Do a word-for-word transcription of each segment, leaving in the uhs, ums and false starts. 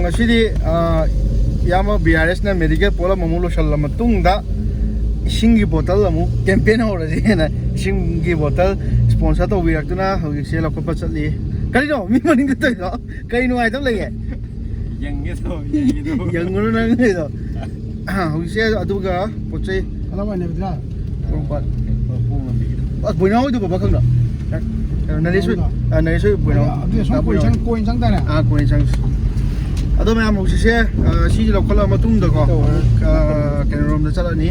ꯉꯁꯤꯗꯤ ꯑ, ꯏꯌꯥꯝꯕ ꯕꯤ ꯑꯥꯔ ꯑꯦꯁꯅ ꯃꯦꯗꯤꯀꯦꯜ ꯄꯣꯠ ꯑꯃꯃꯨꯛ ꯂꯣꯏꯁꯤꯜꯂ ꯃꯇꯨꯡꯗ ꯏꯁꯤꯡꯒꯤ ꯕꯣꯇꯜ ꯑꯃꯨꯛ ꯀꯦꯝꯄꯦꯟ ꯍꯧꯔꯁꯦꯅ ꯏꯁꯤꯡꯒꯤ ꯕꯣꯇꯜ ꯁ꯭ꯄꯣꯟꯁꯔ ꯇꯧꯕꯤꯔꯛꯇꯨꯅ ꯍꯧꯖꯤꯛꯁꯦ ꯂꯧꯈꯠꯄ ꯆꯠꯂꯤ꯫ ꯀꯔꯤꯅꯣ ꯃꯤ ꯃꯅꯤꯡꯗ ꯇꯧꯔꯤꯗꯣ? ꯀꯩ ꯅꯨꯡꯉꯥꯏꯇꯕ ꯂꯩꯒꯦ? ꯌꯦꯡꯒꯦ ꯇꯧꯕ, ꯌꯦꯡꯒꯦ ꯇꯧꯕ꯫ ꯌꯦꯡꯉꯨꯔꯣ ꯅꯪ ꯂꯩꯗꯣ꯫ ꯍꯧꯖꯤꯛꯁꯦ ꯑꯗꯨꯒ ꯄꯣꯠ ꯆꯩ ꯑꯂꯋꯥꯏꯅꯦꯕꯗ꯭ꯔꯥ? ꯄꯣꯔꯣꯝꯄꯥꯠ꯫ ꯑꯁ, ꯕꯣꯏꯅꯥꯎ ꯍꯣꯏꯗꯨ ꯕꯕꯥ ꯈꯪꯗ꯭ꯔꯣ? ꯀꯩꯅꯣ, ꯅꯔꯦꯁ ꯍꯣꯏ, ꯑ, ꯅꯔꯦꯁ ꯍꯣꯏ ꯕꯣꯏꯅꯥꯎ꯫ ꯑꯗꯨꯗꯤ ꯑꯁꯣꯝ ꯗꯥ ꯀꯣꯏ ꯕꯣꯏꯅꯥꯎ꯫ ꯆꯪ-, ꯀꯣꯏ ꯆꯪ ꯇꯥꯔꯦ? ꯑꯥ, ꯀꯣꯏ ꯆꯪꯁꯤ꯫ ꯑꯗꯣ ꯃꯌꯥꯝ ꯍꯧꯖꯤꯛꯁꯦ, ꯑ, ꯁꯤꯁꯦ ꯂꯧꯈꯠꯂ ꯃꯇꯨꯡꯗꯀꯣ, ꯑ, ꯀꯩꯅꯣꯔꯣꯝꯗ ꯆꯠꯂꯅꯤ꯫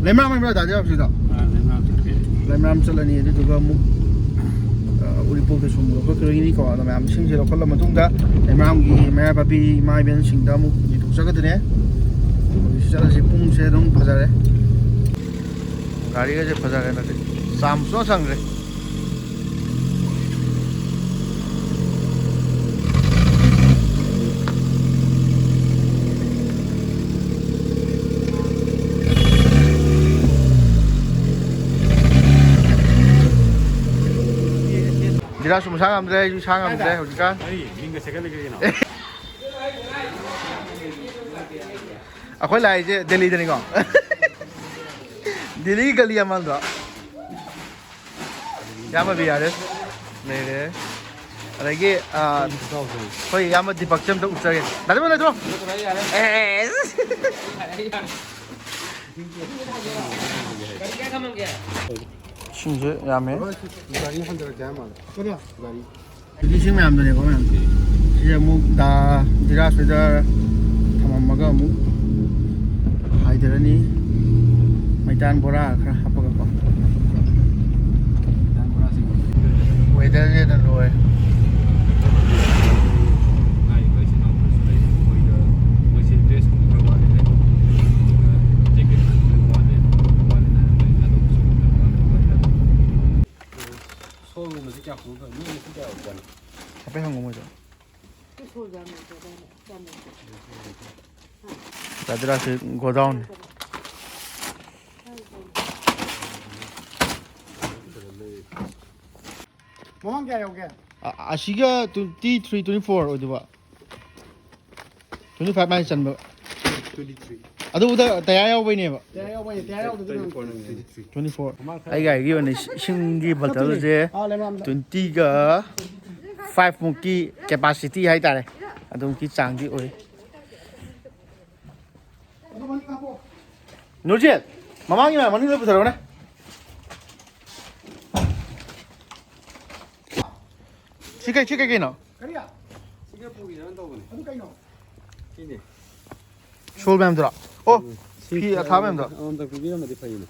ꯂꯩꯃꯔꯥꯝ ꯍꯥꯏꯕ꯭ꯔꯥ ꯗꯥ ꯗꯤꯔꯥꯖ ꯍꯣꯏꯗꯣ? ꯑꯥ, ꯂꯩꯃꯔꯥꯝ ꯆꯠꯈ꯭ꯔꯦ꯫ ꯂꯩꯃꯔꯥꯝ ꯆꯠꯂꯅꯤ, ꯑꯗꯨꯗꯨꯒ ꯑꯃꯨꯛ, ꯑ, ꯎꯔꯤꯄꯣꯛꯇꯁꯨ ꯑꯃꯨꯛ ꯂꯧꯈꯠꯈꯤꯗꯣꯏꯅꯤꯀꯣ꯫ ꯑꯗꯣ ꯃꯌꯥꯝ ꯏꯁꯤꯡꯁꯦ ꯂꯧꯈꯠꯂ ꯃꯇꯨꯡꯗ ꯂꯩꯃꯔꯥꯝꯒꯤ ꯃꯩꯔꯥ ꯄꯥꯏꯕꯤ ꯏꯃꯥ ꯏꯕꯦꯟꯁꯤꯡꯗ ꯑꯃꯨꯛ ꯌꯦꯟꯊꯣꯛꯆꯒꯗꯣꯏꯅꯦ꯫ ꯍꯧꯖꯤꯛ ꯆꯠꯂꯁꯤ, ꯄꯨꯡꯁꯦ ꯑꯗꯨꯝ ꯐꯖꯔꯦ꯫ ꯒꯥꯔꯤꯒꯁꯦ ꯐꯖꯔꯦ ꯍꯟꯗꯛꯇꯤ꯫ ꯆꯥꯝ ꯁꯨꯡꯆꯪ ꯆꯪꯗ꯭ꯔꯦ꯫ ꯗꯤꯔꯥꯖꯁꯨ ꯃꯁꯥ ꯉꯝꯗ꯭ꯔꯦ, ꯑꯩꯁꯨ ꯏꯁꯥ ꯉꯝꯗ꯭ꯔꯦ ꯍꯧꯖꯤꯛꯀꯥꯟ꯫ ꯑꯩ ꯃꯤꯡꯒ ꯁꯦꯀꯟꯗ ꯀꯩꯒꯤꯅꯣ? ꯑꯩꯈꯣꯏ ꯂꯥꯛꯏꯁꯦ ꯗꯦꯜꯂꯤꯗꯅꯤꯀꯣ꯫ ꯗꯦꯜꯂꯤꯒꯤ ꯒꯂꯤ ꯑꯃꯗꯣ꯫ ꯏꯌꯥꯝꯕ ꯕꯤ ꯑꯥꯔ ꯑꯦꯁ ꯂꯩꯔꯦ꯫ ꯑꯗꯒꯤ, ꯑ, ꯑꯩꯈꯣꯏ ꯏꯌꯥꯝꯕ ꯗꯤꯄꯛꯁꯦ ꯑꯝꯇ ꯎꯠꯆꯒꯦ꯫ ꯗꯥ ꯗꯤꯄꯛ ꯂꯩꯇ꯭ꯔꯣ? ꯑꯦꯁ! ꯏꯁꯤꯡꯁꯦ ꯌꯥꯝꯃꯦ꯫ ꯒꯥꯔꯤ ꯍꯟꯊꯔꯛꯀꯦ ꯍꯥꯏ ꯃꯥꯜꯂꯦ꯫ ꯀꯔꯤ? ꯒꯥꯔꯤ꯫ ꯍꯧꯖꯤꯛ ꯏꯁꯤꯡ ꯃꯌꯥꯝꯗꯨꯅꯦꯀꯣ ꯃꯌꯥꯝ꯫ ꯁꯤꯁꯦ ꯑꯃꯨꯛ ꯗꯥ ꯗꯤꯔꯥꯖ ꯍꯣꯏꯗ ꯊꯝꯃꯝꯃꯒ ꯑꯃꯨꯛ ꯍꯥꯏꯊꯔꯅꯤ꯫ ꯃꯩꯇꯥꯟ ꯕꯣꯔꯥ ꯈꯔ ꯍꯥꯞꯄꯒꯀꯣ꯫ ꯃꯩꯇꯥꯟ ꯕꯣꯔꯥꯁꯤꯡ꯫ ꯋꯦꯗꯔꯁꯦ ꯑꯗꯨꯝ ꯂꯣꯏꯔꯦ꯫ ꯁꯣꯔꯨꯝ ꯑꯁꯤ ꯀꯌꯥ ꯍꯣꯡꯕ, ꯃꯤ ꯑꯁꯤ ꯀꯌꯥ ꯑꯣꯏꯖꯥꯠꯅꯣ? ꯍꯥꯏꯐꯦꯠ ꯍꯪꯉꯣ ꯃꯣꯏꯗ꯫ ꯗꯥ ꯗꯤꯔꯥꯖꯁꯤ ꯒꯣꯗꯥꯎꯟ꯫ ꯃꯃꯥꯡ ꯀꯌꯥ ꯌꯧꯒꯦ? ꯑ-, ꯑꯁꯤꯒ twenty three, twenty four ꯑꯣꯏꯗꯣꯏꯕ꯫ ꯇ꯭ꯋꯦꯟꯇꯤ ꯐꯥꯏꯚ ꯃꯥꯏ ꯆꯟꯕ꯫ ꯑꯗꯨꯕꯨꯗ ꯇꯌꯥꯔ ꯌꯥꯎꯕꯩꯅꯦꯕ꯫ ꯇꯌꯥꯔ ꯌꯥꯎꯕꯩꯅꯦ, ꯇꯌꯥꯔ ꯌꯥꯎꯗꯕꯩ ꯅꯪ ꯇ꯭ꯋꯦꯟꯇꯤ ꯐꯣꯔ꯫ ꯑꯩ ꯒꯥꯔꯤꯒꯤ ꯑꯣꯏꯅ ꯏꯁꯤꯡꯒꯤ ꯕꯣꯇꯜꯁꯦ ꯑꯥ, ꯂꯩꯃꯔꯥꯝꯗ꯫ ꯇ꯭ꯋꯦꯟꯇꯤꯒ ꯐꯥꯏꯚ ꯃꯨꯛꯀꯤ ꯀꯦꯄꯥꯁꯤꯇꯤ ꯍꯥꯏꯇꯥꯔꯦ, ꯑꯗꯨꯃꯨꯛꯀꯤ ꯆꯥꯡꯗꯤ ꯑꯣꯏ꯫ ꯅꯨꯔꯖꯤꯠ, ꯃꯃꯥꯡꯒꯤ ꯃꯌꯥꯝ ꯃꯅꯤꯡꯗ ꯄꯨꯊꯔꯛꯎꯅꯦ꯫ ꯁꯤ ꯀꯩ, ꯁꯤ ꯀꯩ ꯀꯩꯅꯣ? ꯀꯔꯤ? ꯁꯤꯒ ꯄꯨꯈꯤꯗꯅ ꯇꯧꯕꯅꯦ꯫ ꯑꯗꯨ ꯀꯩꯅꯣ? ꯁꯤꯅꯦ꯫ ꯁꯣꯜ ꯃꯌꯥꯝꯗꯨꯔꯣ? ꯑꯣ, ꯎꯝ꯫ ꯐꯤ ꯑꯊꯥꯕ ꯃꯌꯥꯝꯗꯣ꯫ ꯑꯃꯃꯝꯇꯪ ꯄꯤꯕꯤꯔꯝꯃꯗꯤ ꯐꯩꯅꯦ꯫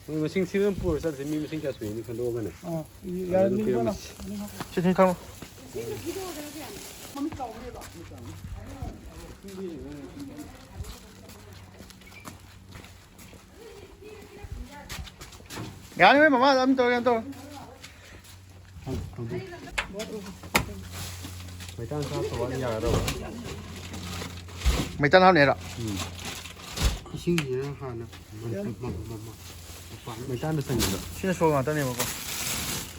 ꯃꯣꯏ ꯃꯁꯤꯡ ꯊꯤꯕ ꯑꯃ ꯄꯨꯔ ꯆꯠꯁꯦ, ꯃꯤ ꯃꯁꯤꯡ ꯀꯌꯥ ꯁꯨꯏꯅ ꯈꯟꯗꯣꯛꯑꯒꯅꯦ꯫ ꯑꯥ, ꯑꯗꯨ ꯌꯥꯔꯦ, ꯑꯗꯨꯝ ꯃꯤ ꯄꯤꯔꯝꯃꯁꯤ꯫ ꯁꯤ ꯊꯝꯃꯣ꯫ ꯌꯥꯅꯤ, ꯃꯃꯥ, ꯑꯗꯨꯝ ꯇꯧꯔꯒꯦ, ꯑꯗꯨꯝ ꯇꯧꯔꯒꯦ꯫ ꯃꯩꯇꯥꯟ ꯆꯥꯛ ꯊꯣꯡꯕ ꯌꯥꯒꯗꯧꯕ꯫ ꯃꯩꯇꯥꯟ ꯍꯥꯞꯅꯤꯔꯣ? ꯎꯝ꯫ ꯏꯁꯤꯡꯁꯤꯅ ꯍꯥꯟꯅ ꯃ-, ꯃ-, ꯃ-, ꯃ-, ꯃꯄꯥꯟ ꯃꯩꯇꯥꯟꯗ ꯆꯪꯕꯗꯣ꯫ ꯁꯤꯅ ꯁꯣ ꯉꯥꯛꯇꯅꯦꯕꯀꯣ꯫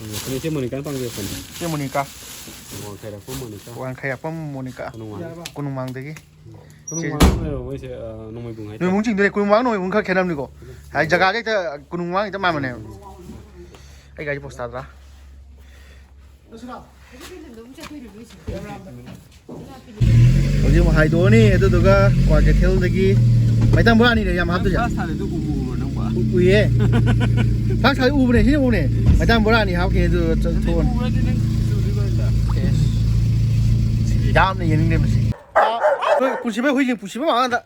ꯎꯝ, ꯁꯤꯅ ꯏꯆꯦ ꯃꯣꯅꯤꯀꯥꯅ ꯄꯥꯡꯖꯔꯛꯄꯅꯤ꯫ ꯁꯤ ꯃꯣꯅꯤꯀꯥ꯫ ꯋꯥꯡꯈꯩꯔꯥꯛꯄꯝ ꯃꯣꯅꯤꯀꯥ꯫ ꯋꯥꯡꯈꯩꯔꯥꯛꯄꯝ ꯃꯣꯅꯤꯀꯥ꯫ ꯀꯣꯅꯨꯡꯃꯥꯡ꯫ ꯀꯣꯅꯨꯡꯃꯥꯡꯗꯒꯤ꯫ ꯀꯣꯅꯨꯡꯃꯥꯡ ꯍꯥꯏꯔꯣ ꯃꯣꯏꯁꯦ, ꯑ, ꯅꯣꯡꯃꯩꯕꯨꯡ ꯍꯥꯏꯇꯥꯔꯦ꯫ ꯅꯣꯡꯃꯩꯕꯨꯡ ꯆꯤꯡꯗꯣꯏꯅꯦ, ꯀꯣꯅꯨꯡꯃꯥꯡ ꯅꯣꯡꯃꯩꯕꯨꯡ ꯈꯔ ꯈꯦꯠꯅꯕꯅꯤꯀꯣ꯫ ꯍꯥꯏꯗꯤ ꯖꯒꯥꯁꯦ ꯍꯦꯛꯇ ꯀꯣꯅꯨꯡꯃꯥꯡ ꯍꯦꯛꯇ ꯃꯥꯟꯕꯅꯦꯕ꯫ ꯑꯩ ꯒꯥꯔꯤ ꯄꯣꯁ ꯇꯥꯗ꯭ꯔꯥ? ꯍꯧꯖꯤꯛ ꯑꯃꯨꯛ ꯍꯥꯏꯗꯣꯛꯑꯅꯤ, ꯑꯗꯨꯗꯨꯒ ꯀ꯭ꯋꯥ ꯀꯩꯊꯦꯜꯗꯒꯤ ꯃꯩꯇꯥꯟ ꯕꯣꯔꯥ ꯑꯅꯤꯅꯦ ꯌꯥꯝ ꯍꯥꯞꯇꯣꯏꯁꯦ꯫ ꯐ꯭ꯂꯥꯁ ꯊꯥꯜꯂꯤꯗꯣ ꯎꯕꯨ ꯎꯕ꯭ꯔꯣ ꯅꯪꯕꯣ? ꯎ-, ꯎꯏꯌꯦ꯫ ꯐ꯭ꯂꯥꯁ ꯊꯥꯜꯂꯤ ꯎꯕꯅꯦ, ꯁꯤꯅ ꯎꯕꯅꯦ꯫ ꯃꯩꯇꯥꯟ ꯕꯣꯔꯥ ꯑꯅꯤ ꯍꯥꯞꯈꯤꯅꯦ, ꯑꯗꯨ ꯆꯠꯊꯣꯛꯑꯅꯤ꯫ ꯎꯔꯗꯤ ꯅꯪ ꯎꯗ꯭ꯔꯤꯕ ꯑꯩꯅ꯫ ꯑꯦꯁ꯫ ꯌꯥꯝꯅ ꯌꯦꯡꯅꯤꯡꯗꯦ ꯃꯁꯤ꯫ ꯑꯥ, ꯍꯣꯏ, ꯄꯨꯟꯁꯤꯕꯩ ꯍꯨꯏꯁꯦ, ꯄꯨꯟꯁꯤꯕꯩ ꯃꯃꯥꯡꯗ꯫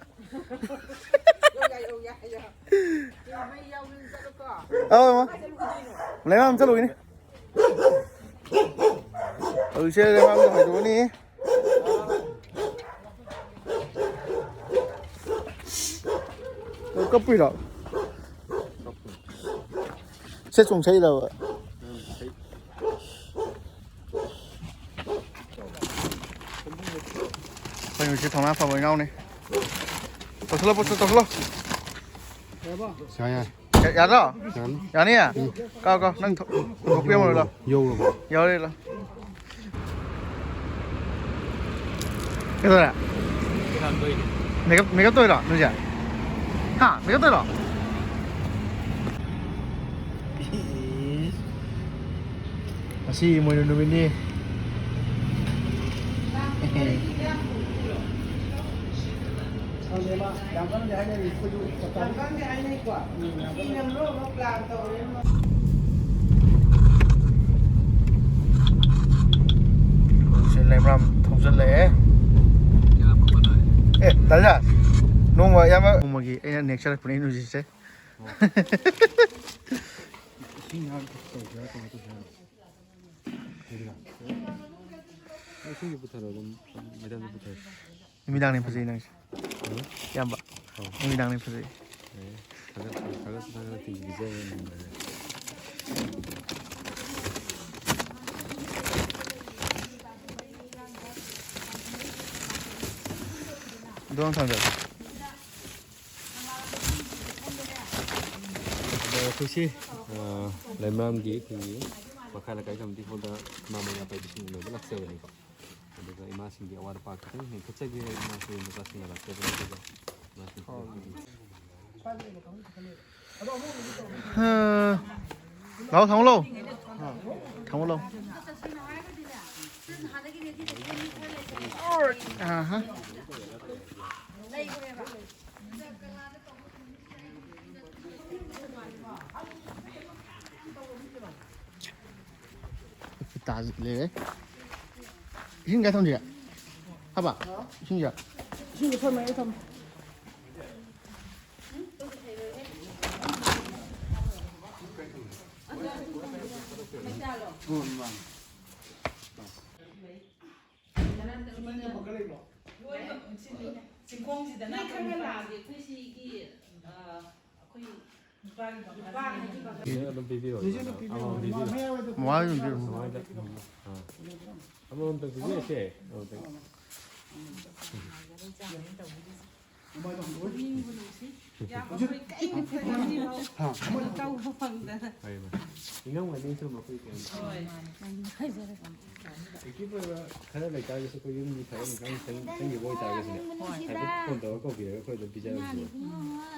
ꯑꯧ, ꯏꯃꯥ꯫ ꯂꯩꯃꯔꯥꯝ ꯆꯠꯂꯨꯈꯤꯅꯤ꯫ ꯍꯧꯖꯤꯛꯁꯦ ꯂꯩꯃꯔꯥꯝꯗ ꯍꯥꯏꯗꯣꯛꯑꯅꯤ꯫ ꯀꯞꯄꯤꯔꯣ? ꯁꯦ ꯆꯣꯡꯊꯩꯔꯕ? ꯑꯩꯈꯣꯏ ꯉꯁꯤ ꯊꯧꯅꯥ ꯐꯕ ꯏꯅꯥꯎꯅꯤ꯫ ꯇꯧꯁꯜꯂꯣ, ꯄꯣꯠꯇꯣ ꯇꯧꯁꯜꯂꯣ꯫ ꯌꯥꯏ, ꯌꯥꯏ꯫ ꯌꯥ-, ꯌꯥꯗ꯭ꯔꯣ? ꯌꯥꯅꯤ꯫ ꯌꯥꯅꯤꯌꯦ? ꯀꯥꯎ, ꯀꯥꯎ꯫ ꯅꯪ ꯊꯣ-, ꯍꯨꯟꯗꯣꯛꯄꯤꯔꯝꯃꯣ ꯂꯥꯎ꯫ ꯌꯧꯔꯕꯣ? ꯌꯧꯔꯦ ꯂꯥꯎ꯫ ꯀꯩꯗꯧꯔꯦ? ꯃꯦꯀꯞ, ꯃꯦꯀꯞ ꯇꯧꯔꯤꯔꯣ ꯅꯣꯏꯁꯦ? ꯍꯥ? ꯃꯦꯀꯞ ꯇꯧꯔꯤꯔꯣ? ꯉꯁꯤ ꯏꯃꯣꯏꯅꯨ ꯅꯨꯃꯤꯠꯅꯤ꯫ ꯈꯪꯗꯦ, ꯃꯥ ꯌꯥꯝ ꯀꯟꯅꯗꯤ ꯍꯥꯏꯅꯔꯤ, ꯑꯩꯈꯣꯏꯁꯨ ꯆꯞ ꯆꯥꯕꯤ ꯌꯥꯝ ꯀꯟꯅꯗꯤ ꯍꯥꯏꯅꯩꯀꯣ꯫ ꯎꯝ, ꯌꯥꯝ ꯀꯟꯅ ꯁꯤ ꯂꯩꯃꯔꯥꯝ ꯊꯧꯖꯤꯜꯂꯛꯑꯦ꯫ ꯑꯦ, ꯗꯥ ꯖꯥꯁ, ꯅꯣꯡꯃ ꯏꯌꯥꯝꯕ ꯅꯣꯡꯃꯒꯤ ꯑꯩꯅ ꯅꯦꯛꯆꯔꯛꯄꯅꯦ ꯑꯩꯅ ꯍꯧꯖꯤꯛꯁꯦ꯫ ꯏꯁꯤꯡ ꯉꯥꯏꯍꯥꯛ ꯇꯧꯁꯤꯔꯥ, ꯀꯃꯥꯏꯅ ꯇꯧꯁꯤꯔꯥ? ꯏꯁꯤꯡꯁꯦ ꯄꯨꯊꯔꯣ, ꯑꯗꯨꯝ ꯃꯦꯗꯥꯝꯗ ꯄꯨꯊꯔꯣ꯫ ꯅꯨꯃꯤꯗꯥꯡꯅ ꯐꯖꯩ ꯅꯪꯁꯦ꯫ ꯎꯝ? ꯏꯌꯥꯝꯕ꯫ ꯑꯧ꯫ ꯅꯨꯃꯤꯗꯥꯡꯅ ꯐꯖꯩ꯫ ꯑꯦ, ꯊꯥꯒꯠ-, ꯊꯥꯒꯠ-, ꯊꯥꯒꯠꯇꯅ ꯄꯤꯖꯔꯦ꯫ ꯑꯗꯨ ꯑꯃ ꯊꯥꯡꯖꯜꯂꯣ꯫ ꯑꯗꯣ ꯑꯩꯈꯣꯏꯁꯤ, ꯑ, ꯂꯩꯃꯔꯥꯝꯒꯤ ꯑꯩꯈꯣꯏꯒꯤ ꯃꯈꯥ ꯂꯩꯀꯥꯏ ꯀꯝꯃ꯭ꯌꯨꯅꯤꯇꯤ ꯍꯣꯜꯗ ꯏꯃꯥ ꯃꯩꯔꯥ ꯄꯥꯏꯕꯤꯁꯤꯡ ꯎꯅꯕ ꯂꯥꯛꯆꯕꯅꯤꯀꯣ꯫ ꯑꯗꯨꯒ ꯏꯃꯥꯁꯤꯡꯒꯤ ꯑꯋꯥꯠ ꯑꯄꯥ ꯈꯤꯇꯪ ꯃꯦꯟꯈꯠꯆꯒꯦ, ꯏꯃꯥꯁꯤꯡ ꯃꯆꯥꯁꯤꯡꯅ ꯂꯥꯛꯆꯕꯅꯤ꯫ ꯑꯗꯨꯒ ꯏꯃꯥꯁꯤꯡ ꯍꯣꯏ꯫ ꯂꯥꯎ, ꯊꯝꯃꯣ ꯂꯥꯎ꯫ ꯊꯝꯃꯣ ꯂꯥꯎ꯫ ꯑꯍꯥ꯫ ꯇꯥꯖ ꯂꯩꯔꯦ꯫ ꯏꯁꯤꯡ ꯀꯥꯏ ꯊꯝꯁꯤꯒꯦ? ꯍꯥꯕ? ꯏꯁꯤꯡꯁꯦ? ꯏꯁꯤꯡꯁꯦ ꯊꯝꯃꯦ, ꯑꯩ ꯊꯝꯃꯦ꯫ ꯆꯤꯡꯈꯣꯡꯁꯤꯗꯅ ꯅꯣꯏ ꯈꯔ ꯈꯔ ꯂꯥꯛꯑꯒꯦ꯫ ꯑꯩꯈꯣꯏ ꯁꯤꯒꯤ, ꯑ, ꯑꯩꯈꯣꯏ ꯅꯨꯄꯥꯒꯤ ꯕꯪꯒꯥꯂꯤ꯫ ꯅꯨꯄꯥꯒꯤ ꯕꯪꯒꯥꯂꯤ꯫ ꯑꯗꯨꯝ ꯄꯤꯕꯤꯔꯣ꯫ ꯃꯃꯥ ꯑꯗꯨꯝ ꯄꯤꯕꯤꯔꯣ꯫ ꯃꯃꯥꯗ ꯑꯗꯨꯝ ꯄꯤꯔꯣ꯫ ꯑꯥ꯫ ꯑꯃꯃꯝꯇꯪ ꯄꯤꯕꯤꯔꯁꯦ꯫ ꯑꯃꯃꯝꯇꯪ꯫ ꯅꯨꯡꯕꯨ ꯅꯨꯡꯁꯤ꯫ ꯌꯥꯝ ꯑꯩꯈꯣꯏ ꯀꯩꯝꯇ ꯉꯁꯤꯐꯥꯎ ꯍꯥ? ꯀꯩꯅꯣ ꯇꯧꯕ ꯐꯪꯗꯅ꯫ ꯍꯣꯏ, ꯃꯥ꯫ ꯅꯤꯡꯉꯝꯒꯅꯤ ꯁꯨꯝ ꯑꯩꯈꯣꯏ ꯀꯩꯅꯣ꯫ ꯍꯣꯏ꯫ Active ꯑꯣꯏꯕ ꯈꯔ ꯂꯩꯇꯥꯔꯒꯁꯨ ꯑꯩꯈꯣꯏ ꯌꯨꯝꯒꯤ ꯊꯕꯛ ꯏꯪꯈꯥꯡ ꯈꯤꯇꯪ ꯆꯪꯈꯤꯕ ꯑꯣꯏꯇꯥꯔꯒꯁꯨꯅꯦ꯫ ꯍꯣꯏ꯫ ꯍꯥꯏꯐꯦꯠ phone ꯇꯧꯔꯒ ꯀꯧꯕꯤꯔꯒ ꯑꯩꯈꯣꯏ ꯑꯗꯨꯝ ꯄꯤꯖꯔꯝꯁꯦ꯫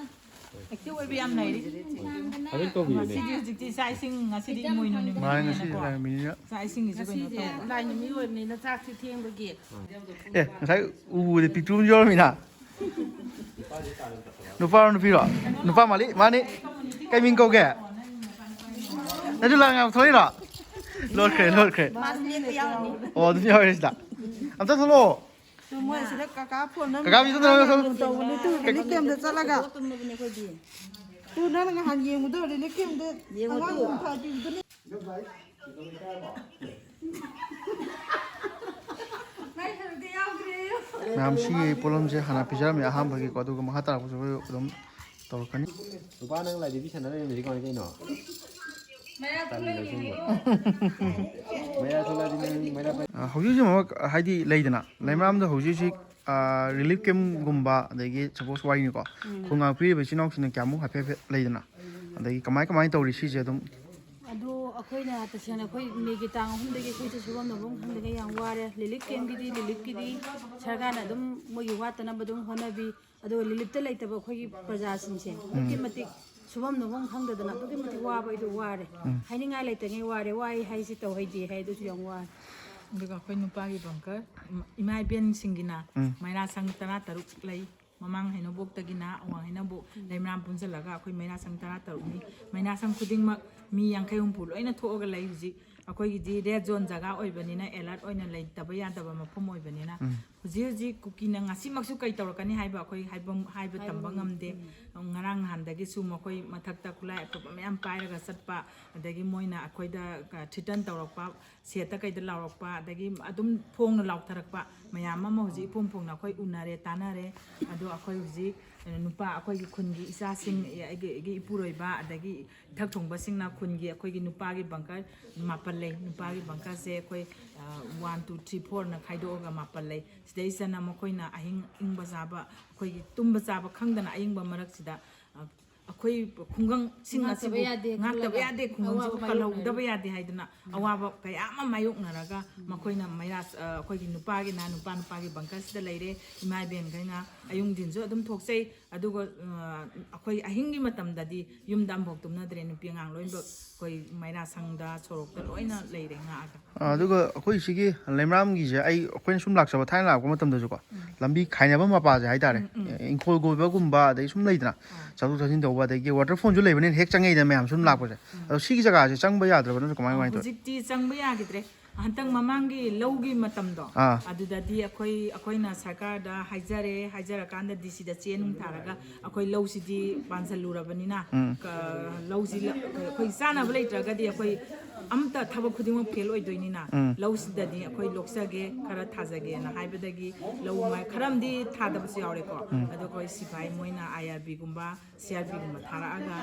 Active ꯑꯣꯏꯕ ꯌꯥꯝ ꯂꯩꯔꯤ꯫ ꯍꯣꯏ꯫ ꯍꯥꯏꯐꯦꯠ ꯀꯧꯕꯤꯌꯨꯅꯦ꯫ ꯉꯁꯤꯗꯤ ꯍꯧꯖꯤꯛꯇꯤ ꯆꯥꯛ ꯏꯁꯤꯡ ꯉꯁꯤꯗꯤ ꯏꯃꯣꯏꯅꯨ ꯃꯥꯅꯦ, ꯉꯁꯤ ꯅꯨꯃꯤꯠꯅꯤꯅꯀꯣ꯫ ꯂꯥꯏ ꯅꯨꯃꯤꯠꯅꯤꯅ꯫ ꯆꯥꯛ ꯏꯁꯤꯡꯒꯤꯁꯨ ꯀꯩꯅꯣ ꯉꯁꯤꯗꯤ ꯇꯧꯕ꯫ ꯂꯥꯏ ꯅꯨꯃꯤꯠ ꯑꯣꯏꯕꯅꯤꯅ ꯆꯥꯛꯁꯤ ꯊꯦꯡꯕꯒꯤ꯫ ꯑꯦ, ꯉꯁꯥꯏ ꯎꯕꯗ ꯄꯤꯛꯇ꯭ꯔꯨ ꯑꯃ ꯌꯥꯎꯔꯝꯃꯤꯅ꯫ ꯅꯨꯄꯥꯔꯣ ꯅꯨꯄꯤꯔꯣ? ꯅꯨꯄꯥ ꯃꯥꯜꯂꯤ, ꯃꯥꯅꯤ꯫ ꯀꯩ ꯃꯤꯡ ꯀꯧꯒꯦ? ꯅꯪꯁꯨ ꯂꯥꯡ ꯌꯥꯝ ꯊꯣꯛꯏꯔꯣ? ꯂꯣꯠꯈ꯭ꯔꯦ, ꯂꯣꯠꯈ꯭ꯔꯦ꯫ ꯃꯥꯁꯨ ꯂꯦꯞꯄ ꯌꯥꯎꯔꯅꯤ꯫ ꯑꯣ, ꯑꯗꯨꯝ ꯌꯥꯎꯔꯦ ꯁꯤꯗ꯫ ꯑꯝꯇ ꯊꯣꯛꯂꯛꯑꯣ꯫ ꯇꯨ ꯃꯣꯏ ꯑꯁꯤꯗ ꯀꯀꯥ phone ꯑꯃ ꯀꯀꯥ ꯃꯤꯁꯨ ꯇꯧꯔꯒ ꯊꯣꯛꯂꯛꯑꯣ꯫ ꯇꯧꯕꯅꯦ, ꯇꯨ relief camp ꯇ ꯆꯠꯂꯒ꯫ ꯇꯨ ꯅꯪꯅ ꯅꯍꯥꯟ ꯌꯦꯡꯕꯗꯣ relief camp ꯇ ꯌꯦꯡꯉꯣ ꯑꯉꯥꯡ ꯇꯨ꯫ ꯌꯥꯝ ꯐꯈꯤꯕꯗꯨꯅꯦ꯫ ꯃꯌꯥꯝ ꯁꯤꯒꯤ ꯄꯣꯠꯂꯝꯁꯦ ꯍꯥꯟꯅ ꯄꯤꯖꯔꯝꯃꯦ ꯑꯍꯥꯟꯕꯒꯤꯀꯣ, ꯑꯗꯨꯒ ꯃꯈꯥ ꯇꯥꯔꯛꯄꯁꯨ ꯑꯩꯈꯣꯏ ꯑꯗꯨꯝ ꯇꯧꯔꯛꯀꯅꯤ꯫ ꯅꯨꯄꯥ ꯅꯪ ꯂꯥꯏꯙꯤꯕꯤ ꯁꯥꯟꯅ ꯂꯩꯔꯝꯃꯤꯁꯦ ꯀꯃꯥꯏꯅ ꯇꯧꯔꯤꯅꯣ? ꯇꯜꯂꯦ ꯑꯁꯦꯡꯕ꯫ ꯃꯌꯥ ꯊꯣꯛꯂꯛꯑꯗꯤ ꯅꯪ ꯃꯩꯔꯥ ꯄꯥꯏ- ꯑ, ꯍꯧꯖꯤꯛ ꯍꯧꯖꯤꯛ ꯑꯃꯨꯛ ꯍꯥꯏꯗꯤ ꯂꯩꯗꯅ, ꯂꯩꯃꯔꯥꯝꯗ ꯍꯧꯖꯤꯛ ꯍꯧꯖꯤꯛ, ꯑ, relief camp ꯒꯨꯝꯕ, ꯑꯗꯒꯤ suppose ꯋꯥꯔꯤꯅꯤꯀꯣ, ꯎꯝ꯫ ꯈꯣꯡ ꯉꯥꯛꯄꯤꯔꯤꯕ ꯏꯆꯤꯟ ꯏꯅꯥꯎꯁꯤꯡꯅ ꯀꯌꯥꯃꯨꯛ ꯍꯥꯏꯐꯦꯠ ꯍꯥꯏꯐꯦꯠ ꯂꯩꯗꯅ, ꯑꯗꯒꯤ ꯀꯃꯥꯏ ꯀꯃꯥꯏꯅ ꯇꯧꯔꯤ ꯁꯤꯁꯦ ꯑꯗꯨꯝ? ꯑꯗꯣ ꯑꯩꯈꯣꯏꯅ ꯇꯁꯦꯡꯅ ꯑꯩꯈꯣꯏ ꯃꯦꯒꯤ ꯇꯥꯡ ꯑꯍꯨꯝꯗꯒꯤ ꯑꯩꯈꯣꯏꯁꯦ ꯁꯨꯐꯝ ꯅꯣꯝꯐꯝ ꯈꯪꯗꯉꯩ ꯌꯥꯝ ꯋꯥꯔꯦ꯫ Relief camp ꯀꯤꯗꯤ, relief ꯀꯤꯗꯤ ꯁꯔꯀꯥꯔꯅ ꯑꯗꯨꯝ ꯃꯣꯏꯒꯤ ꯋꯥꯠꯇꯅꯕ ꯑꯗꯨꯝ ꯍꯣꯠꯅꯕꯤ꯫ ꯑꯗꯨꯒ relief ꯇ ꯂꯩꯇꯕ ꯑꯩꯈꯣꯏꯒꯤ ꯄ꯭ꯔꯖꯥꯁꯤꯡꯁꯦ ꯑꯗꯨꯛꯀꯤ ꯎꯝ꯫ ꯃꯇꯤꯛ ꯁꯨꯐꯝ ꯅꯣꯝꯐꯝ ꯈꯪꯗꯗꯅ ꯑꯗꯨꯛꯀꯤ ꯃꯇꯤꯛ ꯋꯥꯕ ꯑꯩꯗꯣ ꯋꯥꯔꯦ꯫ ꯎꯝ꯫ ꯍꯥꯏꯅꯤꯡꯉꯥꯏ ꯂꯩꯇꯉꯩ ꯋꯥꯔꯦ꯫ ꯋꯥꯏ ꯍꯥꯏꯁꯤ ꯇꯧꯍꯩꯗꯦ ꯍꯥꯏ, ꯑꯗꯨꯁꯨ ꯌꯥꯝ ꯋꯥꯔꯦ꯫ ꯑꯗꯨꯒ ꯑꯩꯈꯣꯏ ꯅꯨꯄꯥꯒꯤ bunker, ꯏꯃꯥ ꯏꯕꯦꯟꯁꯤꯡꯒꯤꯅ ꯎꯝ꯫ ꯃꯩꯔꯥ ꯁꯪ ꯇꯔꯥꯇꯔꯨꯛ ꯂꯩ꯫ ꯃꯃꯥꯡ ꯍꯩꯅꯧꯕꯣꯛꯇꯒꯤꯅ ꯑꯋꯥꯡ ꯍꯩꯅꯧꯕꯣꯛ, ꯂꯩꯃꯔꯥꯝ ꯄꯨꯟꯁꯤꯜꯂꯒ ꯑꯩꯈꯣꯏ ꯃꯩꯔꯥ ꯁꯪ ꯇꯔꯥꯇꯔꯨꯛꯅꯤ꯫ ꯃꯩꯔꯥ ꯁꯪ ꯈꯨꯗꯤꯡꯃꯛ ꯃꯤ ꯌꯥꯡꯈꯩ ꯍꯨꯝꯐꯨ ꯂꯣꯏꯅ ꯊꯣꯛꯑꯒ ꯂꯩ ꯍꯧꯖꯤꯛ꯫ ꯑꯩꯈꯣꯏꯒꯤꯗꯤ red zone ꯖꯒꯥ ꯑꯣꯏꯕꯅꯤꯅ, alert ꯑꯣꯏꯅ ꯂꯩꯇꯕ ꯌꯥꯗꯕ ꯃꯐꯝ ꯑꯣꯏꯕꯅꯤꯅ, ꯎꯝ꯫ ꯍꯧꯖꯤꯛ ꯍꯧꯖꯤꯛ ꯀꯨꯀꯤꯅ ꯉꯁꯤꯃꯛꯁꯨ ꯀꯩ ꯇꯧꯔꯛꯀꯅꯤ ꯍꯥꯏꯕ ꯑꯩꯈꯣꯏ ꯍꯥꯏꯕ, ꯍꯥꯏꯕ ꯍꯥꯏꯕ ꯇꯝꯕ ꯉꯝꯗꯦ꯫ ꯉꯝꯗꯦ꯫ ꯉꯔꯥꯡ ꯅꯍꯥꯟꯗꯒꯤꯁꯨ ꯃꯈꯣꯏ ꯃꯊꯛꯇ ꯈꯨꯠꯂꯥꯏ ꯑꯇꯣꯞꯄ ꯃꯌꯥꯝ ꯄꯥꯏꯔꯒ ꯆꯠꯄ, ꯑꯗꯒꯤ ꯃꯣꯏꯅ ꯑꯩꯈꯣꯏꯗ, ꯑ, threaten ꯇꯧꯔꯛꯄ, set ꯇ ꯀꯩꯗ ꯂꯥꯎꯔꯛꯄ, ꯑꯗꯒꯤ ꯑꯗꯨꯝ ꯐꯣꯡꯅ ꯂꯥꯎꯊꯔꯛꯄ ꯃꯌꯥꯝ ꯑꯃ ꯍꯧꯖꯤꯛ ꯏꯐꯣꯡ ꯐꯣꯡꯅ ꯑꯩꯈꯣꯏ ꯎꯅꯔꯦ, ꯇꯥꯟꯅꯔꯦ꯫ ꯑꯗꯣ ꯑꯩꯈꯣꯏ ꯍꯧꯖꯤꯛ ꯅꯨꯄꯥ, ꯑꯩꯈꯣꯏꯒꯤ ꯈꯨꯟꯒꯤ ꯏꯆꯥꯁꯤꯡ, ꯑꯩꯒꯤ, ꯑꯩꯒꯤ ꯏꯄꯨꯔꯣꯏꯕ, ꯑꯗꯒꯤ ꯏꯊꯛ ꯊꯣꯡꯕꯁꯤꯡꯅ ꯈꯨꯟꯒꯤ ꯑꯩꯈꯣꯏꯒꯤ ꯅꯨꯄꯥꯒꯤ bunker ꯃꯥꯄꯜ ꯂꯩ꯫ ꯅꯨꯄꯥꯒꯤ bunker ꯁꯦ ꯑꯩꯈꯣꯏ ꯋꯥꯟ ꯇꯨ ꯊ꯭ꯔꯤ ꯐꯣꯔꯅ ꯈꯥꯏꯗꯣꯛꯑꯒ ꯃꯥꯄꯜ ꯂꯩ꯫ ꯁꯤꯗꯩꯁꯤꯗꯅ ꯃꯈꯣꯏꯅ ꯑꯍꯤꯡ ꯏꯪꯕ ꯆꯥꯕ, ꯑꯩꯈꯣꯏꯒꯤ ꯇꯨꯝꯕ ꯆꯥꯕ ꯈꯪꯗꯅ ꯑꯏꯪꯕ ꯃꯔꯛꯁꯤꯗ, ꯑ, ꯑꯩꯈꯣꯏ ꯈꯨꯡꯒꯪꯁꯤꯡ ꯉꯥꯛꯇꯕ ꯑꯁꯤꯕꯨ ꯌꯥꯗꯦ ꯉꯥꯛꯇꯕ ꯈꯜꯂꯒ ꯌꯥꯗꯦ, ꯈꯨꯡꯒꯪꯁꯤꯕꯨ ꯑꯋꯥꯕ ꯀꯜꯍꯧꯗꯕ ꯃꯥꯌꯣꯛꯅꯔꯤ꯫ ꯌꯥꯗꯦ ꯍꯥꯏꯗꯅ ꯑꯋꯥꯕ ꯀꯌꯥ ꯑꯃ ꯃꯥꯌꯣꯛꯅꯔꯒ ꯃꯈꯣꯏꯅ ꯃꯩꯔꯥ, ꯑ, ꯑꯩꯈꯣꯏꯒꯤ ꯅꯨꯄꯥꯒꯤꯅ ꯅꯨꯄꯥ, ꯅꯨꯄꯥꯒꯤ ꯕꯪꯀꯔꯁꯤꯗ ꯂꯩꯔꯦ, ꯏꯃꯥ ꯏꯕꯦꯟꯈꯩꯅ ꯑꯌꯨꯛ ꯅꯨꯡꯊꯤꯟꯁꯨ ꯑꯗꯨꯝ ꯊꯣꯛꯆꯩ꯫ ꯑꯗꯨꯒ, ꯑ, ꯑꯩꯈꯣꯏ ꯑꯍꯤꯡꯒꯤ ꯃꯇꯝꯗꯗꯤ ꯌꯨꯝꯗ ꯑꯃꯐꯥꯎ ꯇꯨꯝꯅꯗ꯭ꯔꯦ, ꯅꯨꯄꯤ ꯑꯉꯥꯡ ꯂꯣꯏꯅꯃꯛ ꯑꯩꯈꯣꯏ ꯃꯩꯔꯥ ꯁꯪꯗ, ꯁꯣꯔꯣꯛꯇ ꯂꯣꯏꯅ ꯂꯩꯔꯦ ꯉꯥꯛꯑꯒ꯫ ꯑ, ꯑꯗꯨꯒ ꯑꯩꯈꯣꯏ ꯁꯤꯒꯤ ꯂꯩꯃꯔꯥꯝꯒꯤꯁꯦ, ꯑꯩ, ꯑꯩꯈꯣꯏꯅ ꯁꯨꯝ ꯂꯥꯛꯆꯕ, ꯊꯥꯏꯅ ꯂꯥꯛꯄ ꯃꯇꯝꯗꯁꯨꯀꯣ, ꯎꯝ꯫ ꯂꯝꯕꯤ ꯈꯥꯏꯅꯕ ꯃꯄꯥꯁꯦ ꯍꯥꯏꯇꯥꯔꯦ, ꯎꯝ, ꯎꯝ꯫ ꯏꯪꯈꯣꯜ ꯀꯣꯏꯕꯒꯨꯝꯕ, ꯑꯗꯩ ꯁꯨꯝ ꯂꯩꯗꯅ, ꯑꯥ꯫ ꯆꯠꯊꯣꯛ ꯆꯠꯁꯤꯟ ꯇꯧꯕ, ꯑꯗꯒꯤ ꯋꯥꯇꯔꯐꯣꯜꯁꯨ ꯂꯩꯕꯅꯤꯅ ꯍꯦꯛ ꯆꯪꯉꯛꯏꯗꯅ ꯃꯌꯥꯝ ꯁꯨꯝ ꯎꯝ꯫ ꯂꯥꯛꯄꯁꯦ꯫ ꯎꯝ꯫ ꯑꯗꯣ ꯁꯤꯒꯤ ꯖꯒꯥꯁꯦ ꯆꯪꯕ ꯌꯥꯗ꯭ꯔꯕ, ꯅꯠꯇ꯭ꯔꯒ ꯀꯃꯥꯏ, ꯀꯃꯥꯏꯅ ꯇꯧꯋꯤ? ꯍꯧꯖꯤꯛꯇꯤ ꯆꯪꯕ ꯌꯥꯈꯤꯗ꯭ꯔꯦ꯫ ꯍꯟꯗꯛ ꯃꯃꯥꯡꯒꯤ ꯂꯧꯒꯤ ꯃꯇꯝꯗꯣ, ꯑꯥ꯫ ꯑꯗꯨꯗꯗꯤ ꯑꯩꯈꯣꯏ, ꯑꯩꯈꯣꯏꯅ ꯁꯔꯀꯥꯔꯗ ꯍꯥꯏꯖꯔꯦ, ꯍꯥꯏꯖꯔꯀꯥꯟꯗ ꯗꯤ ꯁꯤꯗ ꯆꯦ ꯅꯨꯡ ꯊꯥꯔꯒ ꯑꯩꯈꯣꯏ ꯂꯧꯁꯤꯗꯤ ꯄꯥꯟꯁꯤꯜꯂꯨꯔꯕꯅꯤꯅ, ꯎꯝ꯫ ꯀ-, ꯂꯧꯁꯤ ꯂ-, ꯑꯩꯈꯣꯏ ꯆꯥꯅꯕ ꯂꯩꯇ꯭ꯔꯒꯗꯤ ꯑꯩꯈꯣꯏ ꯑꯝꯇ ꯊꯕꯛ ꯈꯨꯗꯤꯡꯃꯛ ꯐꯦꯜ ꯑꯣꯏꯗꯣꯏꯅꯤꯅ, ꯎꯝ꯫ ꯂꯧꯁꯤꯗꯗꯤ ꯑꯩꯈꯣꯏ ꯂꯣꯛꯆꯒꯦ, ꯈꯔ ꯊꯥꯖꯒꯦꯅ ꯍꯥꯏꯕꯗꯒꯤ ꯂꯧ ꯃ-, ꯈꯔ ꯑꯃꯗꯤ ꯊꯥꯗꯕꯁꯨ ꯌꯥꯎꯔꯦꯀꯣ꯫ ꯎꯝ꯫ ꯑꯗꯣ ꯑꯩꯈꯣꯏ ꯁꯤꯐꯥꯏ ꯃꯣꯏꯅ ꯑꯥꯏ ꯑꯥꯔ ꯕꯤꯒꯨꯝꯕ, ꯁꯤ ꯑꯥꯔ ꯄꯤꯒꯨꯝꯕ ꯊꯥꯔꯛꯑꯒ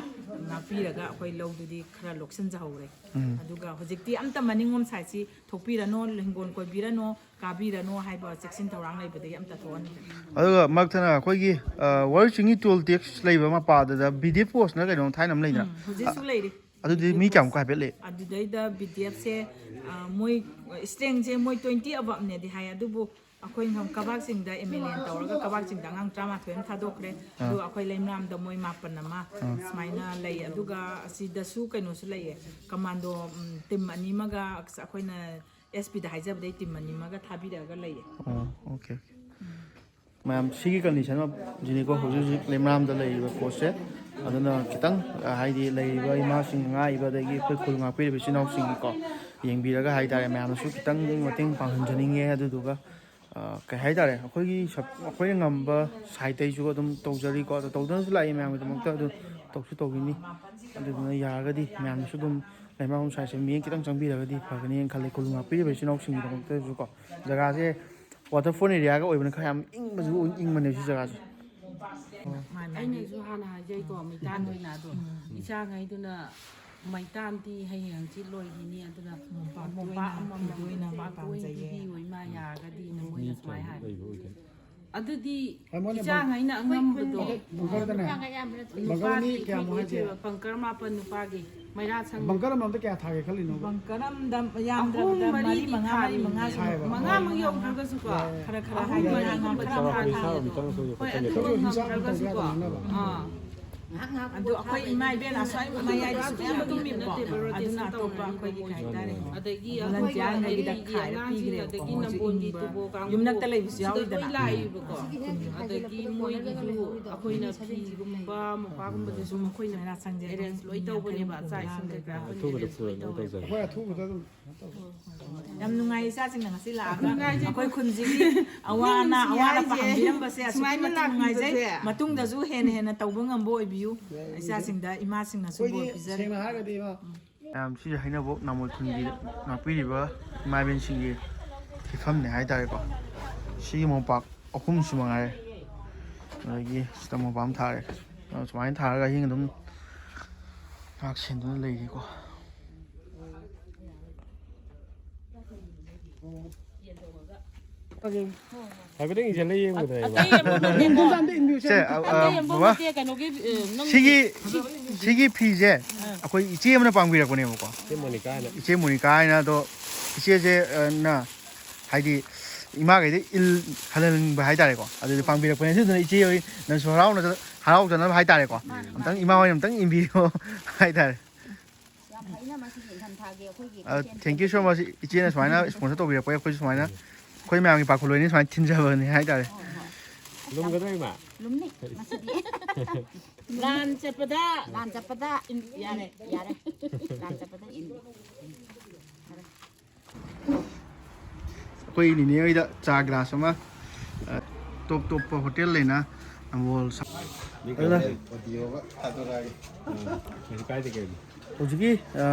ꯉꯥꯛꯄꯤꯔꯒ ꯑꯩꯈꯣꯏ ꯂꯧꯗꯨꯗꯤ ꯈꯔ ꯂꯣꯛꯁꯤꯟꯖꯍꯧꯔꯦ꯫ ꯎꯝ꯫ ꯑꯗꯨꯒ ꯍꯧꯖꯤꯛꯇꯤ ꯑꯝꯇ ꯃꯅꯤꯡꯂꯣꯝ ꯁꯥꯏꯠꯁꯤ ꯊꯣꯛꯄꯤꯔꯅꯣ, ꯍꯤꯡꯒꯣꯜ ꯀꯣꯏꯕꯤꯔꯅꯣ, ꯀꯥꯕꯤꯔꯅꯣ ꯍꯥꯏꯕ ꯆꯦꯛꯁꯤꯟ ꯊꯧꯔꯥꯡ ꯂꯩꯕꯗꯒꯤ ꯑꯝꯇ ꯊꯣꯛꯍꯟꯗ꯭ꯔꯦ꯫ ꯑꯗꯨꯒ ꯃꯔꯛ ꯊꯠꯅ ꯑꯩꯈꯣꯏꯒꯤ, ꯑ, ꯋꯥꯔꯣꯏ ꯆꯤꯡꯒꯤ ꯇꯣꯜ ꯇꯦꯛꯁ ꯂꯩꯕ ꯃꯄꯥꯗꯨꯗ ꯕꯤ ꯗꯤ ꯑꯦꯐ ꯄꯣꯁꯅ ꯀꯩꯅꯣꯝ ꯊꯥꯏꯅ ꯑꯃ ꯂꯩꯗꯅ꯫ ꯎꯝ, ꯍꯧꯖꯤꯛꯁꯨ ꯑ, ꯂꯩꯔꯤ꯫ ꯑꯗꯨꯗꯤ ꯕꯤ ꯗꯤ ꯑꯦꯐ ꯃꯤ ꯀꯌꯥꯃꯨꯛꯀ ꯄꯣꯁ꯫ ꯍꯥꯏꯐꯦꯠ ꯂꯩ? ꯑꯗꯨꯗꯩꯗ ꯕꯤ ꯗꯤ ꯑꯦꯐꯁꯦ, ꯑ, ꯃꯣꯏ ꯏꯁꯇ꯭ꯔꯦꯡꯁꯦ ꯃꯣꯏ ꯇ꯭ꯋꯦꯟꯇꯤ ꯑꯕꯞꯅꯦꯗꯤ ꯍꯥꯏ, ꯑꯗꯨꯕꯨ ꯑꯩꯈꯣꯏꯅ ꯀꯕꯥꯛ ꯆꯤꯡꯗ ꯑꯦꯝ ꯑꯦꯜ ꯑꯦꯅ ꯇꯧꯔꯒ ꯀꯕꯥꯛ ꯆꯤꯡꯗ ꯑꯉꯥꯡ ꯇꯔꯥꯃꯥꯊꯣꯏ ꯑꯃ ꯊꯥꯗꯣꯛꯈ꯭ꯔꯦ꯫ ꯑꯥ꯫ ꯑꯗꯨꯒ ꯑꯩꯈꯣꯏ ꯂꯩꯃꯔꯥꯝꯗ ꯃꯣꯏ ꯃꯥꯄꯟ ꯑꯃ ꯑꯥ꯫ ꯁꯨꯃꯥꯏꯅ ꯂꯩ꯫ ꯑꯗꯨꯒ ꯑꯁꯤꯗꯁꯨ ꯀꯩꯅꯣꯁꯨ ꯂꯩꯌꯦ, ꯀꯃꯥꯟꯗꯣ, ꯎꯝ, ꯇꯤꯝ ꯑꯅꯤ ꯑꯃꯒ ꯑꯩꯈꯣꯏꯅ ꯑꯦꯁ ꯄꯤꯗ ꯍꯥꯏꯖꯕꯗꯩ ꯇꯤꯝ ꯑꯅꯤ ꯑꯃꯒ ꯊꯥꯕꯤꯔꯛꯑꯒ ꯂꯩꯌꯦ꯫ ꯑꯣ, ꯑꯣꯀꯦ, ꯑꯣꯀꯦ꯫ ꯃꯌꯥꯝ ꯁꯤꯒꯤ ꯀꯟꯗꯤꯁꯟ ꯑꯃ ꯁꯤꯅꯤꯀꯣ ꯍꯧꯖꯤꯛ ꯍꯧꯖꯤꯛ ꯂꯩꯃꯔꯥꯝꯗ ꯂꯩꯔꯤꯕ ꯄꯣꯠꯁꯦ꯫ ꯑꯗꯨꯅ ꯈꯤꯇꯪ, ꯑ, ꯍꯥꯏꯗꯤ ꯂꯩꯔꯤꯕ ꯏꯃꯥꯁꯤꯡ, ꯉꯥꯛꯏꯕ, ꯑꯗꯒꯤ ꯑꯩꯈꯣꯏ ꯈꯨꯜ ꯉꯥꯛꯄꯤꯔꯤꯕ ꯏꯆꯤꯜ ꯏꯅꯥꯎꯁꯤꯡꯒꯤꯀꯣ, ꯌꯦꯡꯕꯤꯔꯒ ꯍꯥꯏꯇꯥꯔꯦ, ꯃꯌꯥꯝꯅꯁꯨ ꯈꯤꯇꯪ ꯃꯇꯦꯡ ꯄꯥꯡꯍꯟꯖꯅꯤꯡꯉꯦ꯫ ꯑꯗꯨꯗꯨꯒ, ꯑ, ꯀꯩ ꯍꯥꯏꯇꯥꯔꯦ, ꯑꯩꯈꯣꯏꯒꯤ ꯁꯞ-, ꯑꯩꯈꯣꯏꯅ ꯉꯝꯕ ꯁꯥꯏꯠꯇꯩꯁꯨ ꯑꯗꯨꯝ ꯇꯧꯖꯔꯤꯀꯣ꯫ ꯑꯗꯣ ꯇꯧꯗꯅꯁꯨ ꯂꯥꯛꯏ ꯃꯌꯥꯝꯒꯤꯗꯃꯛꯇ, ꯑꯗꯨ ꯇꯧꯁꯨ ꯇꯧꯈꯤꯅꯤ꯫ ꯑꯗꯨꯗꯨꯅ ꯌꯥꯔꯒꯗꯤ ꯃꯌꯥꯝꯅꯁꯨ ꯑꯗꯨꯝ ꯂꯩꯃꯔꯥꯝ ꯁꯥꯏꯠꯁꯦ ꯃꯤꯠꯌꯦꯡ ꯈꯤꯇꯪ ꯆꯪꯕꯤꯔꯒꯗꯤ ꯐꯒꯅꯤꯅ ꯈꯜꯂꯤ, ꯈꯨꯜ ꯉꯥꯛꯄꯤꯔꯤꯕ ꯏꯆꯤꯜ ꯏꯅꯥꯎꯁꯤꯡꯒꯤꯗꯃꯛꯇꯁꯨꯀꯣ꯫ ꯖꯒꯥꯁꯦ ꯋꯥꯇꯔꯐꯣꯜ ꯑꯦꯔꯤꯌꯥꯒ ꯑꯣꯏꯕꯅ ꯈꯔ ꯌꯥꯝ ꯏꯪꯕꯁꯨ ꯏꯪꯕꯅꯦ ꯁꯤ ꯖꯒꯥꯁꯦ꯫ ꯃꯥꯅꯦ꯫ ꯑꯩꯅꯁꯨ ꯍꯥꯟꯅ ꯍꯥꯏꯖꯩꯀꯣ, ꯃꯩꯇꯥꯟ ꯑꯣꯏꯅ ꯑꯗꯣ ꯏꯆꯥꯉꯩꯗꯨꯅ ꯃꯩꯇꯥꯟꯗꯤ ꯍꯌꯦꯡ ꯍꯪꯆꯤꯠ ꯂꯣꯏꯈꯤꯅꯤ, ꯑꯗꯨꯅ ꯃꯣꯝꯄꯥꯛꯇ ꯃꯣꯝꯄꯥꯛ ꯑꯣꯏꯅ ꯑꯃꯃꯝ ꯐꯤ ꯑꯣꯏꯅ ꯃꯣꯝꯄꯥꯛꯇ ꯑꯣꯏꯅ ꯄꯥꯝꯖꯩꯌꯦ꯫ ꯄꯤꯕꯤꯌꯨ ꯏꯃꯥ ꯌꯥꯔꯒꯗꯤ ꯃꯣꯏꯅ ꯁꯨꯃꯥꯏꯅ ꯍꯥꯏ꯫ ꯑꯗꯨꯗꯤ ꯍꯣꯏ, ꯃꯣꯏꯅ ꯏꯆꯥꯉꯩꯅ ꯑꯉꯝꯕꯗꯣ꯫ ꯕꯪꯀꯔꯗꯅꯦ꯫ ꯕꯪꯀꯔ ꯃꯤ ꯅꯨꯄꯥꯒꯤ ꯀꯌꯥꯃꯨꯛ ꯑꯩꯈꯣꯏꯒꯤ ꯍꯥꯏꯒꯦ? ꯕꯪꯀꯔ ꯃꯥꯄꯟ ꯅꯨꯄꯥꯒꯤ ꯃꯩꯔꯥ ꯁꯪꯕ꯫ ꯕꯪꯀꯔ ꯑꯃꯃꯝꯗ ꯀꯌꯥ ꯊꯥꯒꯦ ꯈꯜꯂꯤꯅꯣ? ꯕꯪꯀꯔ ꯑꯃꯗ ꯌꯥꯝꯗ꯭ꯔꯕꯗ ꯑꯍꯨꯝ ꯃꯔꯤ ꯃꯔꯤꯗꯤ ꯃꯉꯥ, ꯃꯔꯤ ꯊꯥꯔꯤꯅꯦ꯫ ꯃꯉꯥ ꯍꯥꯏꯕ꯫ ꯃꯉꯥꯃꯛ ꯌꯧꯗ꯭ꯔꯒꯁꯨꯀꯣ꯫ ꯌꯥꯏ, ꯌꯥꯏ꯫ ꯈꯔ ꯈꯔ ꯑꯍꯨꯝ ꯍꯥꯏꯗꯤ ꯃꯔꯤ ꯉꯥꯏꯍꯥꯛ ꯉꯥꯏꯍꯥꯛ ꯈꯔ ꯈꯔ ꯈꯔ ꯊꯥꯔꯤꯅꯦ꯫ ꯊꯥꯕꯗꯣ꯫ ꯍꯣꯏ, ꯑꯗꯨ ꯆꯥꯎꯔꯥꯛꯄ ꯍꯤꯁꯥꯕ ꯑꯃ ꯇꯧ ꯉꯝꯗ꯭ꯔꯒꯁꯨꯀꯣ꯫ ꯌꯥꯗꯕꯅꯤꯅ꯫ ꯑꯥ꯫ ꯑꯗꯣ ꯑꯩꯈꯣꯏ ꯏꯃꯥ ꯏꯕꯦꯟ ꯑꯁ꯭ꯋꯥꯏ ꯃꯌꯥꯏꯗ ꯁꯨꯡꯌꯥꯝ ꯇꯨꯝꯃꯤꯕꯀꯣ꯫ ꯑꯗꯨꯅ ꯑꯇꯣꯞꯄ ꯑꯩꯈꯣꯏꯒꯤ ꯀꯩ ꯍꯥꯏꯇꯥꯔꯦ꯫ ꯑꯗꯒꯤ ꯚꯣꯂꯟꯇꯤꯌꯥꯔꯉꯩꯒꯤꯗ ꯑꯩꯈꯣꯏꯒꯤ ꯈꯥꯏꯔ ꯑꯉꯥꯡꯁꯤꯡ, ꯄꯤꯈ꯭ꯔꯦꯕꯀꯣ꯫ ꯑꯗꯒꯤ ꯃꯣꯏꯁꯨ ꯅꯝꯕꯣꯜꯒꯤ ꯏꯪꯕ ꯇꯨꯕꯣ ꯀꯥꯡꯕꯨ ꯌꯨꯝꯂꯛꯇ ꯂꯩꯕꯁꯨ ꯁꯤꯗ ꯂꯣꯏ ꯌꯥꯎꯔꯤꯗꯅ꯫ ꯂꯥꯛꯏꯕꯀꯣ꯫ ꯑꯗꯒꯤ ꯃꯣꯏꯒꯤꯁꯨ ꯑꯩꯈꯣꯏꯅ ꯐꯤꯒꯨꯝꯕ, ꯃꯣꯝꯄꯥꯛꯀꯨꯝꯕꯗꯁꯨ ꯃꯈꯣꯏꯅ ꯃꯩꯔꯥ ꯁꯪꯁꯦ ꯑꯗꯨꯝ ꯑꯔꯦꯟꯖ ꯂꯣꯏ ꯇꯧꯕꯅꯦꯕ, ꯆꯥꯛ ꯏꯁꯤꯡ ꯀꯩꯀꯥ ꯑꯩꯈꯣꯏꯅ ꯑꯊꯨꯕꯗ ꯑꯔꯦꯟꯖ ꯂꯣꯏ ꯄꯨꯔꯒ ꯂꯣꯏ ꯇꯧꯋꯦꯕ꯫ ꯇꯧꯖꯔꯦ꯫ ꯑꯩꯈꯣꯏ ꯑꯊꯨꯕꯗ ꯑꯗꯨꯝ ꯌꯥꯝ ꯅꯨꯡꯉꯥꯏ ꯏꯆꯥꯁꯤꯡꯅ ꯉꯁꯤ ꯂꯥꯛꯑꯒ ꯅꯨꯡꯉꯥꯏꯖꯩ꯫ ꯑꯩꯈꯣꯏ ꯈꯨꯟꯁꯤꯒꯤ ꯑꯋꯥ ꯑꯅꯥ, ꯄꯨꯛꯅꯤꯡ ꯑꯋꯥ ꯑꯅꯥ ꯅꯨꯡꯁꯤ ꯍꯥꯏꯁꯦ ꯄꯥꯡꯕꯤꯔꯝꯕꯁꯦ ꯑꯁꯨꯛꯀꯤ ꯁꯨꯃꯥꯏꯅ ꯃꯇꯤꯛ ꯅꯨꯡꯉꯥꯏꯖꯩ꯫ ꯂꯥꯛꯄꯤꯕꯁꯦ꯫ ꯃꯇꯨꯡꯗꯁꯨ ꯍꯦꯟꯅ ꯍꯦꯟꯅ ꯇꯧꯕ ꯉꯝꯕ ꯑꯣꯏꯕꯤꯌꯨ꯫ ꯌꯥꯏ, ꯌꯥꯏ꯫ ꯏꯆꯥꯁꯤꯡꯗ, ꯏꯃꯥꯁꯤꯡꯅꯁꯨ ꯑꯩꯈꯣꯏꯗꯤ ꯕꯣꯔ ꯄꯤꯖꯔꯤ꯫ ꯁꯦꯡꯅ ꯍꯥꯏꯔꯒꯗꯤ ꯏꯃꯥ, ꯃꯌꯥꯝ ꯁꯤꯁꯦ ꯍꯩꯅꯧꯕꯣꯛ ꯅꯥꯃꯣꯏ ꯈꯨꯟꯒꯤ ꯉꯥꯛꯄꯤꯔꯤꯕ ꯏꯃꯥ ꯏꯕꯦꯟꯁꯤꯡꯒꯤ ꯐꯤꯐꯝꯅꯦ ꯍꯥꯏꯇꯥꯔꯦꯀꯣ꯫ ꯁꯤꯒꯤ ꯃꯣꯝꯄꯥꯛ ꯑꯍꯨꯝꯁꯤ ꯃꯉꯥꯏꯔꯦ꯫ ꯑꯗꯒꯤ ꯁꯤꯗ ꯃꯣꯝꯄꯥꯛ ꯑꯃ ꯊꯥꯔꯦ꯫ ꯑꯗꯣ ꯁꯨꯃꯥꯏꯅ ꯊꯥꯔꯒ ꯑꯍꯤꯡ ꯑꯗꯨꯝ ꯉꯥꯏꯍꯥꯛ ꯁꯦꯟꯗꯨꯅ ꯂꯩꯔꯤꯀꯣ꯫ ꯍꯥꯏꯐꯦꯠꯇꯪ ꯏꯟꯁꯤꯜꯂ ꯌꯦꯡꯕꯗ ꯑꯩꯕꯣ꯫ ꯑꯇꯩ ꯑꯃ ꯅꯠꯇꯦꯀꯣ꯫ ꯁꯦ, ꯑ, ꯑ, ꯑꯇꯩ ꯑꯃ ꯕꯕꯥ, ꯅꯠꯇꯦ, ꯀꯩꯅꯣꯒꯤ, ꯑ, ꯅꯪ ꯁꯤꯒꯤ, ꯁꯤꯒꯤ ꯐꯤꯁꯦ ꯑꯩꯈꯣꯏ ꯏꯆꯦ ꯑꯃꯅ ꯄꯥꯡꯕꯤꯔꯛꯄꯅꯦꯕꯀꯣ꯫ ꯏꯆꯦ ꯃꯣꯅꯤꯀꯥ ꯍꯥꯏꯅ꯫ ꯏꯆꯦ ꯃꯣꯅꯤꯀꯥ ꯍꯥꯏꯅ꯫ ꯑꯗꯣ ꯏꯆꯦꯁꯦ, ꯑ, ꯅ ꯍꯥꯏꯗꯤ ꯏꯃꯥꯈꯩꯗ ꯏꯜꯍꯜꯍꯟꯕ ꯍꯥꯏꯇꯥꯔꯦꯀꯣ꯫ ꯑꯗꯨꯗ ꯄꯥꯡꯕꯤꯔꯛꯄꯅꯦ꯫ ꯑꯗꯨꯗꯨꯅ ꯏꯆꯦ ꯍꯣꯏꯅꯁꯨ ꯍꯔꯥꯎꯅ, ꯍꯔꯥꯎꯖꯅꯕ ꯍꯥꯏꯇꯥꯔꯦꯀꯣ꯫ ꯃꯥꯅꯦ, ꯑꯝꯇꯪ ꯃꯥꯅꯦ꯫ ꯏꯃꯥ ꯍꯣꯏꯅ ꯑꯝꯇꯪ ꯏꯟꯕꯤꯌꯣ ꯍꯥꯏꯇꯥꯔꯦ꯫ ꯌꯥꯝ ꯐꯩꯅ ꯃꯁꯤꯗꯤ ꯏꯪꯊꯝꯊꯥꯒꯤ ꯑꯩꯈꯣꯏꯒꯤ ꯑ, ꯈꯨꯠꯁꯦꯝ thank you so much꯫ ꯏꯆꯦꯅ ꯁꯨꯃꯥꯏꯅ sponsor ꯇꯧꯕꯤꯔꯛꯄꯒꯤ ꯑꯩꯈꯣꯏꯁꯨ ꯁꯨꯃꯥꯏꯅ ꯑꯩꯈꯣꯏ ꯃꯌꯥꯝꯒꯤ ꯄꯥꯈꯨ ꯂꯣꯏꯅ ꯁꯨꯃꯥꯏꯅ ꯊꯤꯟꯖꯕꯅꯤ ꯍꯥꯏꯇꯥꯔꯦ꯫ ꯍꯣꯏ, ꯍꯣꯏ꯫ ꯂꯨꯝꯒꯗ꯭ꯔꯣ ꯏꯃꯥ? ꯂꯨꯝꯅꯤ ꯃꯁꯤꯗꯤ꯫ ꯂꯥꯟ ꯆꯠꯄꯗ ꯂꯥꯟ ꯆꯠꯄꯗ ꯏꯟ-, ꯌꯥꯔꯦ꯫ ꯌꯥꯔꯦ꯫ ꯂꯥꯟ ꯆꯠꯄꯗ ꯏꯟ-, ꯑꯩꯈꯣꯏ ꯅꯤꯅꯦ ꯍꯣꯏꯗ ꯆꯥ glass ꯑꯃ, ꯑ, ꯇꯣꯞ ꯇꯣꯞꯄ hotel ꯂꯩꯅ ꯅꯝꯕꯣꯜ ꯁ-, ꯃꯤ ꯑꯗꯨꯅ ꯀꯩꯅꯣ ꯑꯣꯗꯤꯑꯣꯒ ꯊꯥꯗꯣꯔꯛꯑꯒꯦ꯫ ꯑ, ꯀꯩꯁꯨ ꯀꯥꯏꯗꯦ ꯀꯩꯅꯣ꯫ ꯍꯧꯖꯤꯛꯀꯤ, ꯑ,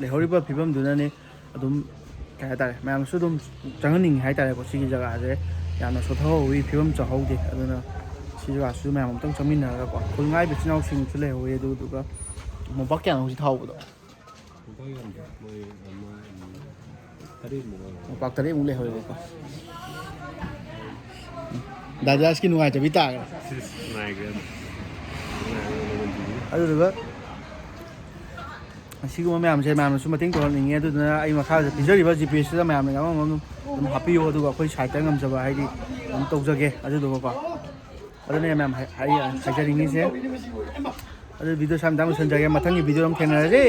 ꯂꯩꯍꯧꯔꯤꯕ ꯐꯤꯕꯝꯗꯨꯅꯅꯦ ꯑꯗꯨꯝ, ꯀꯩ ꯍꯥꯏꯇꯥꯔꯦ, ꯃꯌꯥꯝꯁꯨ ꯑꯗꯨꯝ ꯆꯪꯍꯟꯅꯤꯡꯉꯤ ꯍꯥꯏꯇꯥꯔꯦꯀꯣ꯫ ꯁꯤꯒꯤ ꯖꯒꯥꯁꯦ ꯌꯥꯝꯅ ꯁꯣꯠꯊꯍꯧꯋꯤ, ꯐꯤꯕꯝ ꯆꯥꯍꯧꯗꯦ꯫ ꯑꯗꯨꯅ ꯁꯤ ꯖꯒꯥꯁꯤꯁꯨ ꯃꯌꯥꯝ ꯑꯃꯨꯛꯇꯪ ꯆꯪꯃꯤꯟꯅꯔꯒꯀꯣ, ꯈꯨꯜ ꯉꯥꯏꯕ ꯏꯆꯤꯟ ꯏꯅꯥꯎꯁꯤꯡꯁꯨ ꯂꯩꯍꯧꯋꯤ꯫ ꯑꯗꯨꯗꯨꯒ ꯃꯣꯝꯄꯥꯛ ꯀꯌꯥꯅꯣ ꯍꯧꯖꯤꯛ ꯊꯥꯍꯧꯕꯗꯣ? ꯃꯣꯝꯄꯥꯛ ꯌꯥꯝꯗꯦ꯫ ꯃꯣꯏ ꯑꯃ, ꯑꯅꯤ, ꯇꯔꯦꯠꯃꯨꯛ ꯑꯣꯏꯔꯝꯒꯅꯤ꯫ ꯃꯣꯝꯄꯥꯛ ꯇꯔꯦꯠꯃꯨꯛ ꯂꯩꯍꯧꯋꯦꯕꯀꯣ꯫ ꯗꯥꯗꯥꯁꯀꯤ ꯅꯨꯡꯉꯥꯏꯇꯕꯤ ꯇꯥꯈ꯭ꯔꯦ꯫ ꯁꯤꯁ, ꯅꯥꯏꯈ꯭ꯔꯦ꯫ ꯑꯗꯨꯗꯨꯒ ꯑꯁꯤꯒꯨꯝꯕ ꯃꯌꯥꯝꯁꯦ ꯃꯌꯥꯝꯅꯁꯨ ꯃꯇꯦꯡ ꯇꯧꯍꯟꯅꯤꯡꯉꯤ꯫ ꯑꯗꯨꯗꯨꯅ ꯑꯩ ꯃꯈꯥꯗ ꯄꯤꯖꯔꯤꯕ ꯖꯤꯄꯦꯁꯤꯗ ꯃꯌꯥꯝꯅ ꯉꯝ ꯉꯝꯕ ꯑꯗꯨꯝ, ꯑꯗꯨꯝ ꯍꯥꯞꯄꯤꯌꯨ꯫ ꯑꯗꯨꯒ ꯑꯩꯈꯣꯏ ꯁꯥꯏꯠꯇ ꯉꯝꯖꯕ ꯍꯥꯏꯗꯤ ꯑꯗꯨꯝ ꯇꯧꯖꯒꯦ꯫ ꯑꯗꯨꯗꯨꯒꯀꯣ, ꯑꯗꯨꯅ ꯃꯌꯥꯝ ꯍꯥꯏ-, ꯍꯥꯏ-, ꯍꯥꯏꯖꯅꯤꯡꯉꯤꯁꯦ꯫ ꯑꯗꯨ ꯚꯤꯗꯤꯑꯣ ꯁ꯭ꯋꯥꯏ ꯃꯇꯥꯡ ꯂꯣꯏꯁꯤꯟꯖꯔꯒꯦ꯫ ꯃꯊꯪꯒꯤ ꯚꯤꯗꯤꯑꯣ ꯑꯃ ꯊꯦꯡꯅꯔꯁꯦ꯫